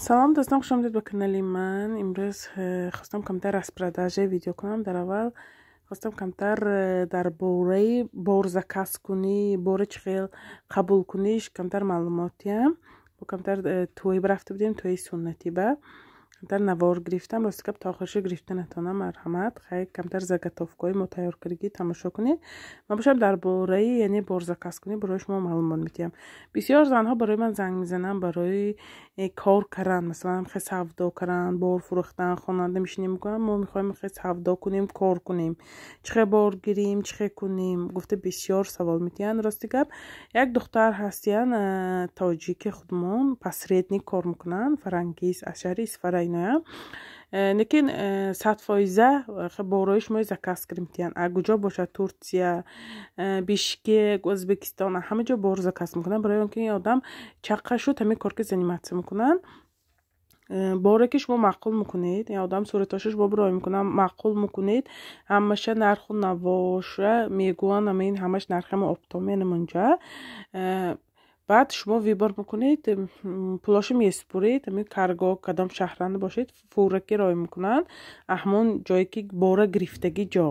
Салом, дӯстон, хуш омадед ба канали ман. Имрӯз хостам камтар распродажа видео кунам. Дар аввал хостам камтар дар бораи бор заказ кунӣ, бори чӣ хел қабул куниш камтар маълумот диҳам. Бо камтар тӯй рафта будем, тӯи суннатӣ ба камтар навор гирифтам. Рости гап, то охиршо гирифта натонам, марҳамат. Хай, камтар заготовкаҳои мо тайёр кардагӣ тамошо кунед. Ман бошам дар бораи, яъне, бор заказ кунӣ барои шумо маълумот медиҳам. Бисёр занҳо барои ман занг мезананд барои кор кардан, масалан, хе савдо кардан, бор фурӯхтан, хонанда мешинем, мекунам, мо мехоҳем хе савдо кунем, кор кунем, чӣ хел бор гирем, чӣ хел кунем, гуфта бисёр савол медиҳанд. Рости гап, як духтар ҳастиян, тоҷики худмон, посредник кор мекунанд, Фарангиз, аз шаҳри Исфара иноя. Лекин 100% борои шумо заказ кардем метиҳанд. А куҷо бошад, Турсия, Бишкек, Ӯзбекистон, ҳама ҷо бор заказ мекунанд. Барои он ки ин одам чаққа шуд, ҳамин кор ки заниматься мекунанд. Боре ки шумо маъқул мекунед, ин одам суратҳошо шумо бироя мекунанд, маъқул мекунед, ҳамаша нарху навоша мегӯянд, ҳамин ҳамаш нархи оптом менамонҷа. Баъд шумо выбор мекунед, пулошо месупуред, ҳамин карго кадом шаҳранда бошед, фураки роя мекунанд, ҳамон ҷое ки бора гирифтагӣ ҷо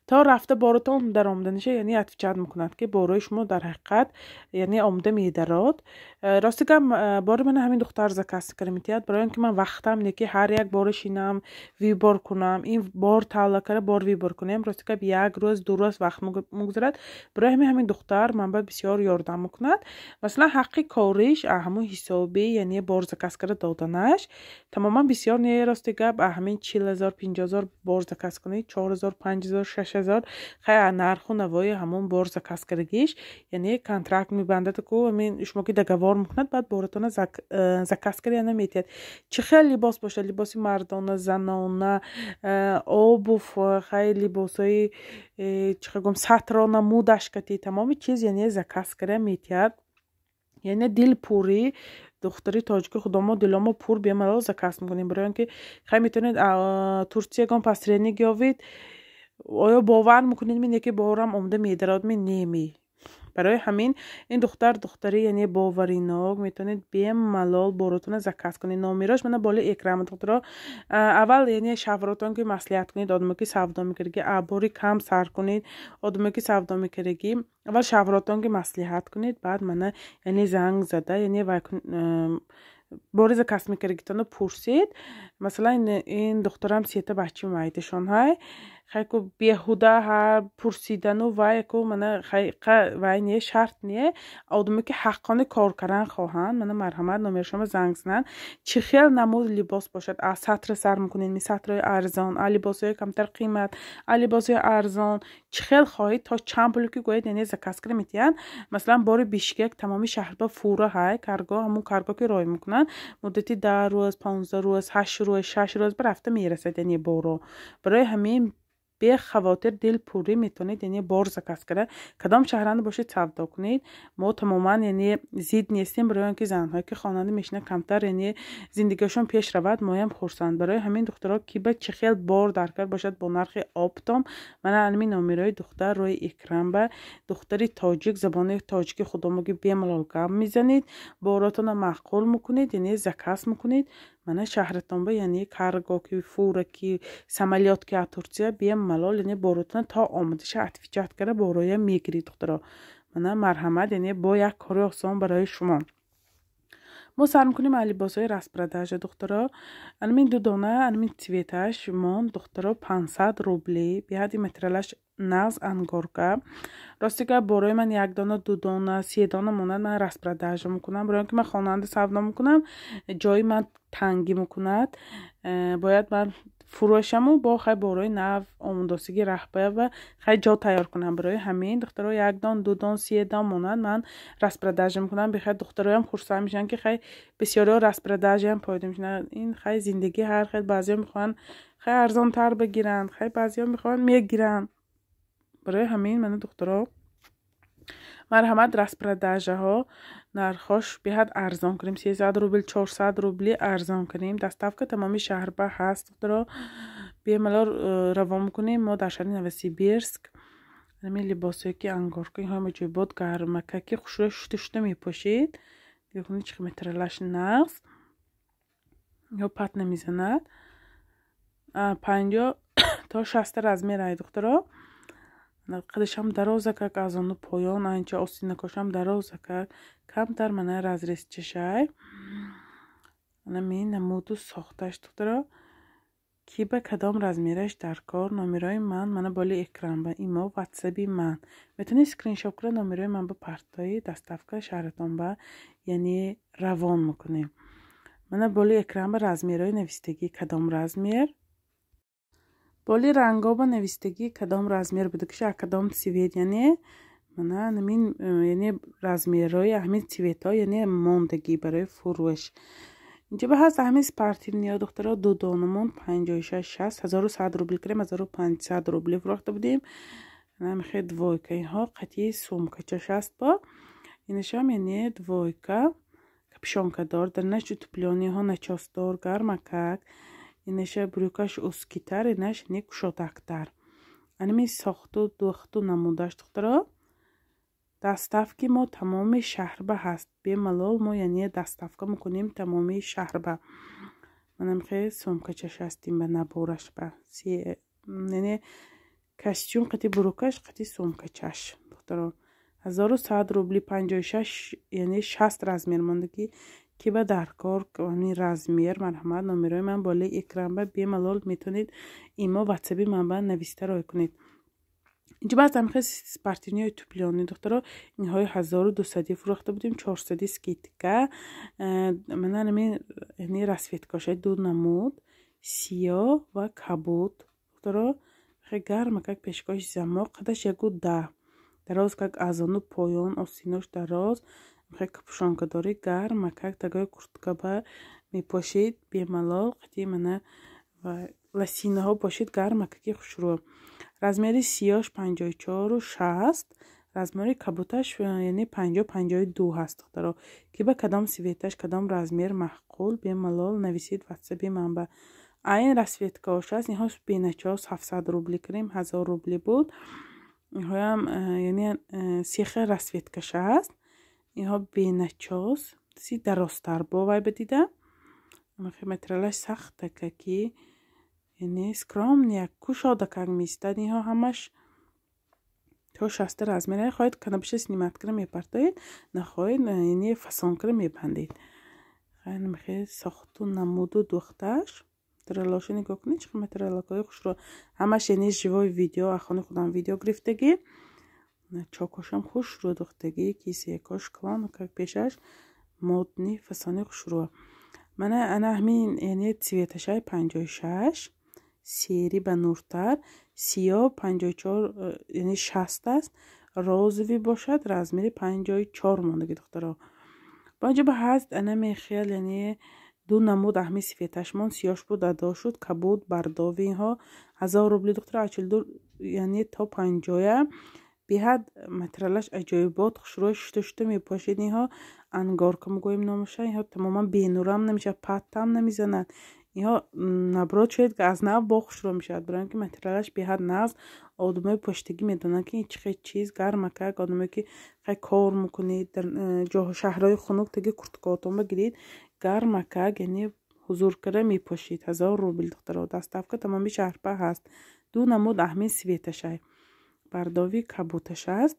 то рафта боротон даромаданиша, яъне, отвечать мекунад, ки борои шумо дар ҳақиқат, яъне, омода медарод. Рости гап, бори мана ҳамин духтар заказ карда метиҳад. Барои он ки ман вақтам не, ки ҳар як боре шинам, выбор кунам, ин бор тавла карда, бор выбор кунем, рости гап, як рӯз, 2 рӯз вақт мегузарад. Барои ҳамин духтар ман ба бисёр ёрдам мекунад. Масалан, ҳаққи кориш ҳамон ҳисоби, яъне, бор заказ карда доданаш тамоман бисёр не. Рости гап, ҳамин 40 0, 50 0 бор заказ кунед, 4000, 5000, 6000, хай, нарху навои ҳамон бор заказ кардагиш, яъне, контракт мебандад ку, ҳамин шумо ки договор мекунад, баъд боратона заказ карда, яъне, метиҳад. Чӣ хел либос бошад, либоси мардона, занона, обувь, хай, либосҳои чӣ хел гӯям, сатро намудаш кати, тамоми чиз, яъне, заказ карда метиҳад. Яъне, дилпурӣ, духтари тоҷики худомо диломо пур бемалол заказ мекунем. Барои он ки, хай, метавонед Турсия ягон посредник ёвед, оё бовар мекунед, ми ки борам омода медарод, ми неми. Барои ҳамин ин духтар духтари, яъне, боваринок, метавонед бемалол боротона заказ кунед. Номерош мана болои экран, духтаро. Аввал, яъне, шавротон ки маслиҳат кунед. Одамо ки савдо мекардагӣ, бори кам сар кунед. Одамо ки савдо мекардагӣ, аввал шавротон ки маслиҳат кунед, баъд мана, яъне, занг зада, яъне, вай бори заказ мекардагитонро пурсед. Масалан, ин духтарам сета бачи майдашон ҳай, хайку, беҳуда ҳар пурсидану вай ку, мана, вай не, шарт не. Одаме ки ҳаққони кор кардан хоҳанд, мана, марҳамат, номершома занг зананд. Чӣ хел намуд либос бошад, аз сатра сар мекунед, ми сатрои арзон, а либосҳои камтар қимат, а либосҳои арзон, чӣ хел хоҳед, то чанд пуле ки гӯед, яъне, заказ карда метиҳанд. Масалан, бори Бишкек тамоми шаҳр ба фура ҳай, карго, ҳамун карго ки роя мекунанд, муддати 10 рӯз, 15 рӯз, 8 рӯз, 6 рӯз ба рафта мерасад, яъне, боро. Барои ҳамин бехавотир, дилпурӣ метавонед, яъне, бор заказ карда, кадом шаҳранда бошед, савдо кунед. Мо тамоман, яъне, зид нестем. Барои он ки занҳое ки хонанда мешинанд, камтар, яъне, зиндагиашон пеш равад, моям хурсанд. Барои ҳамин, духтаро, ки ба чӣ хел бор даркор бошад бо нархи оптом, мана ҳамин номерои духтар рӯи экран ба. Духтари тоҷик, забони тоҷики худомоги бемалол гап мезанед, боротона маъқул мекунед, яъне, заказ мекунед, мана, шаҳратон ба, яъне, карго ки, фура ки, самолёт ки аз Турсия бемалол, яъне, боротона то омадаша отвечать карда, бороя мегиред. Духтаро, мана, марҳамат, яъне, бо як кори осон барои шумо. Мо сар мекунем аз либосҳои распродажа, духтаро. Анамин ду дона, анамин цветаш монд, духтаро, 500 рубли. Беҳади материалаш нағз, ангорка. Рости гап, борои ман як дона, ду дона, се дона монад, ман распродажа мекунам. Барои он ки ман хонанда савдо мекунам, ҷои ман тангӣ мекунад, бояд ман фурӯшаму бо, хай, борои нав омодосигӣ раҳбая, хай, ҷо тайёр кунам. Барои ҳамин, духтаро, як дон, ду дон, се дон монад, ман распродажа мекунам. Бехай, духтароям хурсанд мешаванд, ки, хай, бисёриҳо распродажаам пайдо мешаванд. Ин, хай, зиндагӣ ҳар хел, баъзеҳо мехоҳанд, хай, арзонтар бигиранд, хай, баъзеҳо мехоҳанд, мегиранд. Барои ҳамин, мана, духтаро, марҳамат, распродажаҳо нархош беҳад арзон кунем, 300 рубл, 400 рубли арзон кунем. Доставка тамоми шаҳрба ҳаст, духтаро, бемалол равон мекунем. Мо дар шаҳри Новосибирск. Ҳамин либосҳое ки ангорка, инҳо меҷӯйбод, гармака, ки хушрӯя шута шута мепӯшед. Нигоҳ кунед, чӣ материалаш нағз. Ё пат намезанад. 50 то 60 размер ай, духтаро. Қадашам дарозакак, аз ону поён анча остинакошам дарозакак, камтар мана разрез чашай. Анами намуду сохташ, духтаро. Ки ба кадом размераш дар кор, номерои ман мана боли экран ба, имо, ватсаби ман, метавонед скриншот кунед, номерои ман ба партои, доставка шаҳратон ба яъне равон мекунем. Мана боли экран ба размерҳои навистагӣ, кадом размер, боли рангҳо ба навистагӣ, кадом размер будагиша, кадом цвет, яъне мана намин, яъне размерҳои ҳамин цветҳо, яъне мондагӣ барои фурӯш. Инҷа ба ҳаст ҳамин спортивныйҳо, духтаро, ду донамон 56, 60, 1100 рубли кардем, 1500 рубли фурӯхта будем. Намихе двойка инҳо қатъи сумкачаш аст, бо инашам яъне двойка, капюшонкадор, даринаш утеплённыйҳо, начёсдор, гармакак. Инаша брюкаш узкийтар, инаш не кушодактар. Анами сохту духту намудаш, духтаро. Доставки мо тамоми шаҳрба ҳаст, бемалол мо яъне доставка мекунем тамоми шаҳрба. Манамхе сумкачаш ҳастим ба набораш ба, яъне костюм қати брюкаш, қати сумкачаш, духтаро, 1100 рубли. 56, яъне 60 размер мондагӣ. Ки ба даркор ҳамин размер, марҳамат, номерои ман болои экран ба, бемалол метавонед имо, ватсаби ман ба нависта рой кунед. Инҷа баъз ҳамихе спортивныйҳои утеплённый, духтаро, инҳои 1200-ӣ фурӯхта будем, 400-ӣ скидка. Мана ҳамин яъне расцветкашай ду намуд, сиёҳ ва кабуд, духтаро, хе гармакак, пешкош замок, қадаш 1,10, дароз как, аз ону поён остинош дароз, хе капюшонкадорӣ, гармакак, тагои курткаба мепошид бемалол, қати мана ва лосинаҳо бошид, гармакаки хушрӯ. Размери сиёш 54-у 60, размери кабуташ яъне 50, 52 ҳаст, духтаро. Ки ба кадом цветаш, кадом размер маъқул, бемалол нависед ватсаби ман ба. Айн расцветкаош аст, инҳо беначос 700 рубли кардем, 1000 рубли буд. Инҳоям яъне сеха расцветкаш аст, инҳо беначос си дарозтар бо вай ба дида, материалаш сахтака, ки яъне скромный, як кушодакак меистад. Инҳо ҳамаш то 60 размер. Хоҳед, канабиша снимать кара мепартоед, нахоҳед, яъне фасон кара мебандед. Хе сохту намуду духташ, материалошо нигоҳ кунед, чӣ материалакҳои хушрӯ, ҳамаш яъне живой видео, ахони худам видео гирифтагӣ. Чокошам хушрӯ духтагӣ, кисеякош калон как, пешаш модный, фасони хушрӯ. Мана ана ҳамин яъне цветашай 56, серый ба нуртар, сиёҳ 54, яъне 60 аст. Розовый бошад, размери 54 мондагӣ, духтаро. Бо инҷа ба ҳаст ана мехел, яъне ду намуд аҳми цветашмон, сиёш буд, адо шуд, кабуд, бордовый. Инҳо 1000 рубли, духтаро, 42, яъне то 50-я. Беҳад материалаш аҷоибот, хушрӯ, шута шута мепошед. Инҳо ангорка мегӯем номаша. Инҳо тамоман бенурам намешавад, паттам намезанад. Инҳо наоборот шояд ки аз нав бо хушрӯ мешавад, барои ин ки материалаш беҳад нағз. Одамои поштагӣ медонанд, ки чӣ хел чиз гармакак. Одамое ки хай кор мекунед дар шаҳрҳои хунук, таги курткаотонба гиред, гармакак, яъне ҳузур карда мепошед. 1000 рубл, духтаро, доставка тамоми шаҳрба ҳаст. Ду намуд аҳми цветашай, бордовый, кабуташ аст.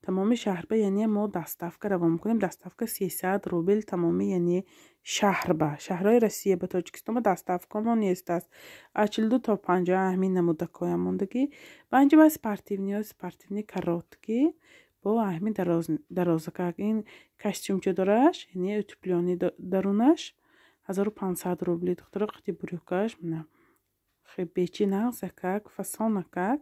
Тамоми шаҳрба яъне мо доставка равон мекунем, доставка 300 рубл тамоми яъне шаҳрба, шаҳрҳои Россия ба Тоҷикистон ба доставкамо нест аст. Аз 42 то 50 ҳамин намудакҳоям мондагӣ. Ба инҷа ба спортивныйҳо, спортивный короткий бо ҳамин дарозакак, ин костюмча дораш, яъне утеплённый дарунаш, 1500 рубли, духтаро, қати брюкаш. Мана хебечи нағзакак, фасонакак.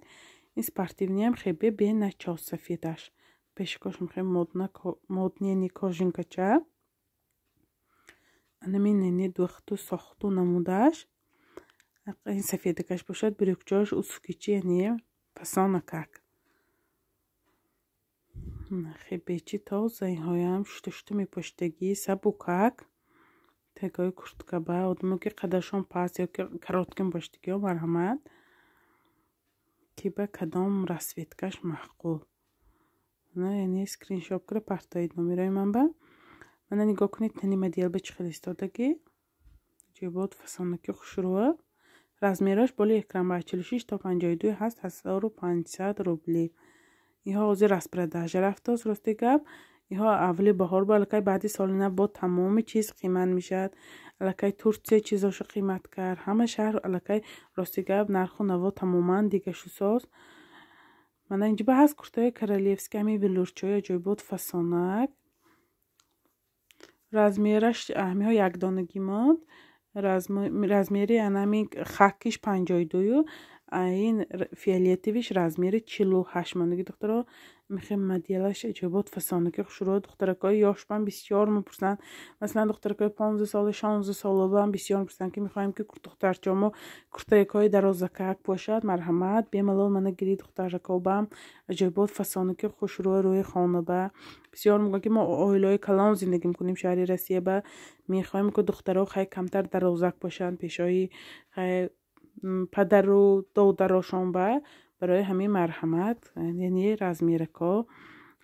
Ин спортивныйам хебе беначос, сафедаш, пешкошам хе модный, кожанкача. Анамин яъне духту сохту намудаш. Ин сафедакаш бошад, брюкчош узкийчи, яъне фасонакак, хебечи тоза. Инҳоям шута шута мепоштагӣ, сабукак, тагои курткаба. Одамо ки қадашон паст ё ки коротким боштагиҳо, марҳамат. Ки ба кадом расцветкаш маъқул, яъне скриншот кара партоед номерои ман ба. Мана нигоҳ кунед, тани моделба чӣ хел истодагӣ. Аҷоибот фасонаки хушрӯа. Размераш боли экран ба 46 то 52 ҳаст, 1500 рубли. Иҳо ҳозир распродажа рафтааст, рости гап. Иҳо аввали баҳор бо аллакай баъди соли нав бо тамоми чиз қимат мешавад. Аллакай Турсия чизошо қимат кард. Ҳама шаҳр аллакай, рости гап, нарху наво тамоман дига шусоз. Мана инҷо ба ҳаст куртаи королевский, ҳамин велюрчаҳои аҷоибот фасонак. Размераш ҳамиҳо якдонагӣ монд. Размери анами хакиш 52-ю, ин фиолетовиш размери 48 мондагӣ, духтаро. Мехем моделаш аҷоибот фасонаки хушрӯ. Духтаракҳои ёшбам бисёр мепурсанд. Масалан, духтаракҳои 15 сола, 16 солабам бисёр мепурсанд, ки мехоҳем, ки духтарчамо куртаякҳои дарозакак бошад. Марҳамат, бемалол мана гирӣ, духтаракобам аҷоибот фасонаки хушрӯ рӯи хонаба. Бисёр мегӯянд, ки мо оилаҳои калон зиндагӣ мекунем шаҳри Россия ба, мехоҳем, ки духтаро хай камтар дарозак бошанд пешои хай падару додарошон ба. Барои ҳамин марҳамат, яъне размерако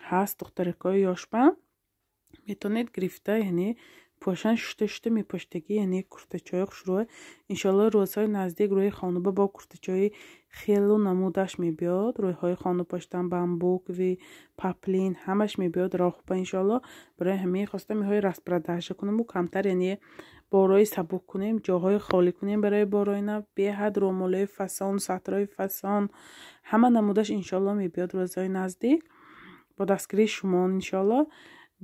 ҳаст, духтаракҳои ёшбам метавонед гирифта, яъне пошан, шута шута мепоштагӣ, яъне куртачаҳои хушрӯ. Иншоалло, рӯзҳои наздик рӯи хонаба бо куртачаҳои хелу намудаш мебиёд. Рӯйҳои хона поштан, бамбуковый, поплин, ҳамаш мебиёд роҳба, иншоалло. Барои ҳамин хостам иҳои распродажа кунаму камтар, яъне борои сабук кунем, ҷоҳои холӣ кунем барои борои нав. Беҳад рӯмолҳои фасон, сатрҳои фасон, ҳама намудаш иншоалло мебиёд рӯзҳои наздик бо дастгирии шумо, иншоалло.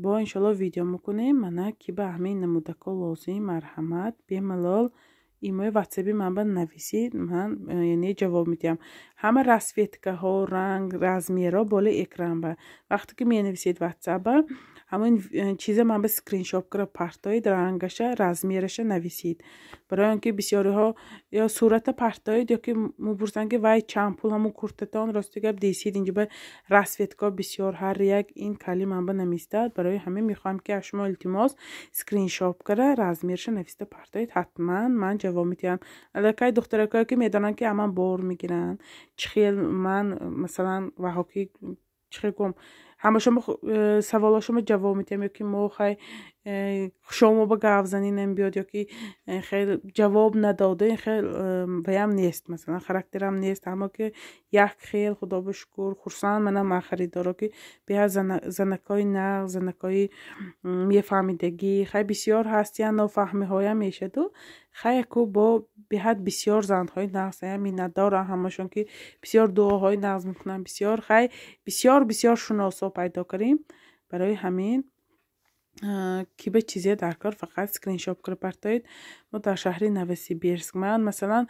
Бо иншоалло видео мекунем. Мана, ки ба ҳамин намудако лозим, марҳамат, бемалол имои ватсаби ман ба нависид, ман яъне ҷавоб медиҳам. Ҳама расцветкаҳо, ранг, размерҳо боли экран ба. Вақте ки менависед ватсаба, ҳамон чиза ман ба скриншот кара партоид, рангаша, размераша нависид. Барои он ки бисёриҳо ё сурата партоид, ё ки мепурсанд, ки вай чанд пул ҳамон куртатон. Рости гап, десид инҷо ба расцветкаҳо бисёр, ҳар як ин кали ман ба намистад. Барои ҳамин мехоҳам, ки аз шумо илтимос, скриншот кара, размераша нависта партоид, ҳатман ман ҷавоб медиҳам. Аллакай духтаракое ки медонанд, ки аман бор мегиранд, чӣ хел ман масалан ваҳо ки чӣ хел гум, ҳамашомо саволошомо ҷавоб медиҳам, ё ки мо хай шомо ба гап занӣ намебиёд, ё ки хел ҷавоб надода, хел ваям нест, масалан, характерам нест. Ҳамо ки як хел, худо ба шукр, хурсанд манам ман харидоро, ки беҳад занакҳои нағз, занакҳои мефаҳмидагӣ. Хай, бисёр ҳастиян, нофаҳмиҳоям мешаду, хай, яку бо беҳад бисёр занҳои нағз, миннатдорам ҳамашон, ки бисёр дуоҳои нағз мекунанд. Бисёр хай, бисёр бисёр шуносо пайдо кардем. Барои ҳамин ки ба чизе дар кор, фақат скриншот кара партоед. Мо дар шаҳри Новосибирск. Ман масалан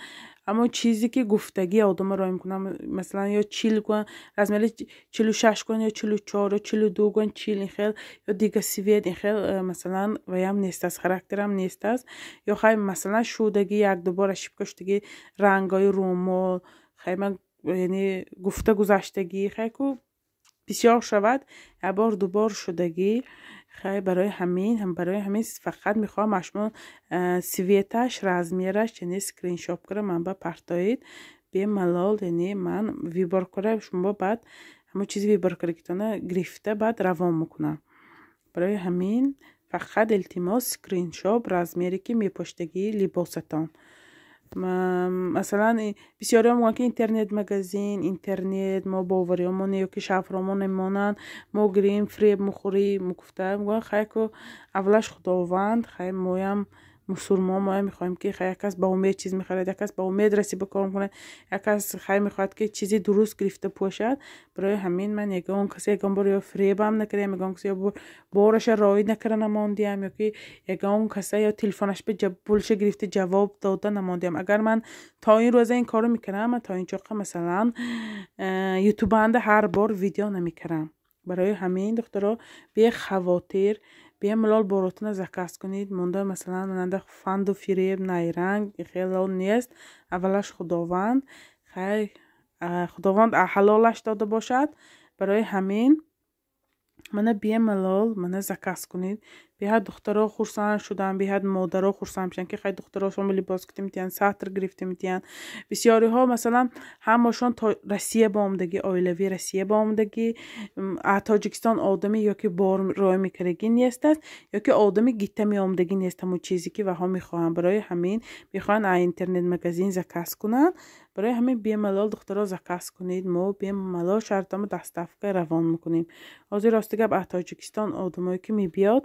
ҳамон чизе ки гуфтагӣ одамро роҳӣ мекунам, масалан, ё 40 гӯян, размери 46 гӯян, ё 44, ё 42 гӯян, 40 ин хел ё дига цвет ин хел, масалан, ваям нест аст, характерам нест аст. Ё хай, масалан, шудагӣ, якду бор ошибка шудагӣ, рангҳои рӯмол, хай, ман яъне гуфта гузаштагӣ, хай, ку бисёр шавад, як бор дубор шудагӣ. Хай, барои ҳамин фақат мехоҳам аз шумо цветаш, размераш, яъне скриншот кара ман ба партоид, бемалол, яъне ман выбор кара шумо, баъд ҳамон чизи выбор карагитона гирифта, баъд равон мекунам. Барои ҳамин фақат илтимос, скриншот размере ки мепоштагии либосатон. Масалан, бисёриҳо мегӯянд, ки интернет магазин, интернет мо бовариҳомон ё ки шавҳаромон намемонанд, мо гирем, фиреб мехӯрем, гуфта мегӯянд. Хай ку, аввалаш Худованд, хай, моям мусулмон, моям мехоҳем, ки хай, як кас ба умед чиз мехарад, як кас ба умед расӣ ба кор мекунад, як кас хай мехоҳад, ки чизи дуруст гирифта пӯшад. Барои ҳамин ман ягон касе ягон бор ё фиребам накардам, ягон касе ё бораша роӣ накарда намондиам, ё ки ягон каса ё телефонаш ба пулша гирифта ҷавоб дода намондиам. Агар ман то ин рӯза ин корро мекардам, ман то ин чоқа, масалан, ютубанда ҳар бор видео намекардам. Барои ҳамин, духтаро, бехавотир, бемалол боротона заказ кунед. Монда, масалан, монанда фанду фиреб, найранг хело нест. Аввалаш Худованд, хай, Худованд ҳалолаш дода бошад. Барои ҳамин Мана бемалол мана заказ кунед. Беҳад духтаро хурсанд шуданд, беҳад модаро хурсанд мешаванд, ки хай духтарошон либос гирифта метиҳанд, сатр гирифта метиҳанд. Бисёриҳо, масалан, ҳамашон то Россия ба омадагӣ, оилавӣ Россия ба омадагӣ, Тоҷикистон одами ёки бор рой мекардагӣ нест аст, ёки одами гита меомадагӣ нест, ҳамон чизе ки ваҳо мехоҳанд. Барои ҳамин мехоҳанд интернет магазин заказ кунанд. Барои ҳамин бемалол, духтаро, заказ кунед, мо бемалол шартнома доставка равон мекунем. Ҳозир, рости гап, аз Тоҷикистон одамое ки мебиёд,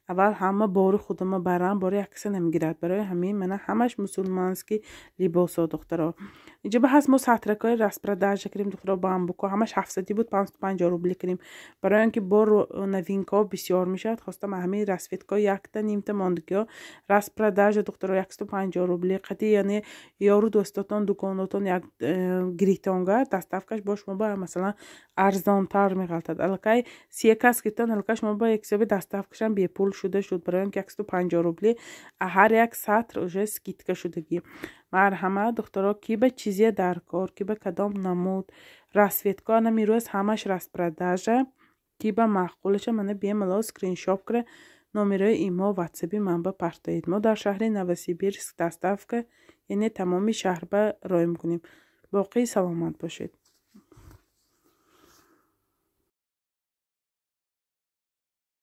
аввал ҳама бори худама барам, бори яккаса намегирад. Барои ҳамин мана ҳамаш мусульманский либосо, духтаро. Инҷа ба ҳаст, мо сатракҳои распродажа кардем, духтаро, бамбуко ҳамаш 700 буд, 550 рубли кардем. Барои он ки бор новинкаҳо бисёр мешавад, хостам ҳамин расцветкаҳо якта нимта мондагиҳо распродажа, духтаро, 150 рубли қати, яъне ёру дӯстотон, дуконотон як гиритонга доставкаш бо шумо ба, масалан, арзонтар меғалтад. Аллакай 30 кас гирифтан, аллакай шумо ба як ҳисоби доставкашам бепул шуда шуд, барои он ки 150 рубли ҳар як сатр уже скидка шудагӣ. Марҳамат, духтаро, ки ба чизе дар кор, ки ба кадом намуд расцветка, ана рӯз ҳамаш распродажа, ки ба маъқулаша, мана бемалол скриншот кара, номерои имо, ватсаби ман ба партоед. Мо дар шаҳри Новосибирск доставка, яъне тамоми шаҳр ба рой мекунем. Боқӣ саломат бошед.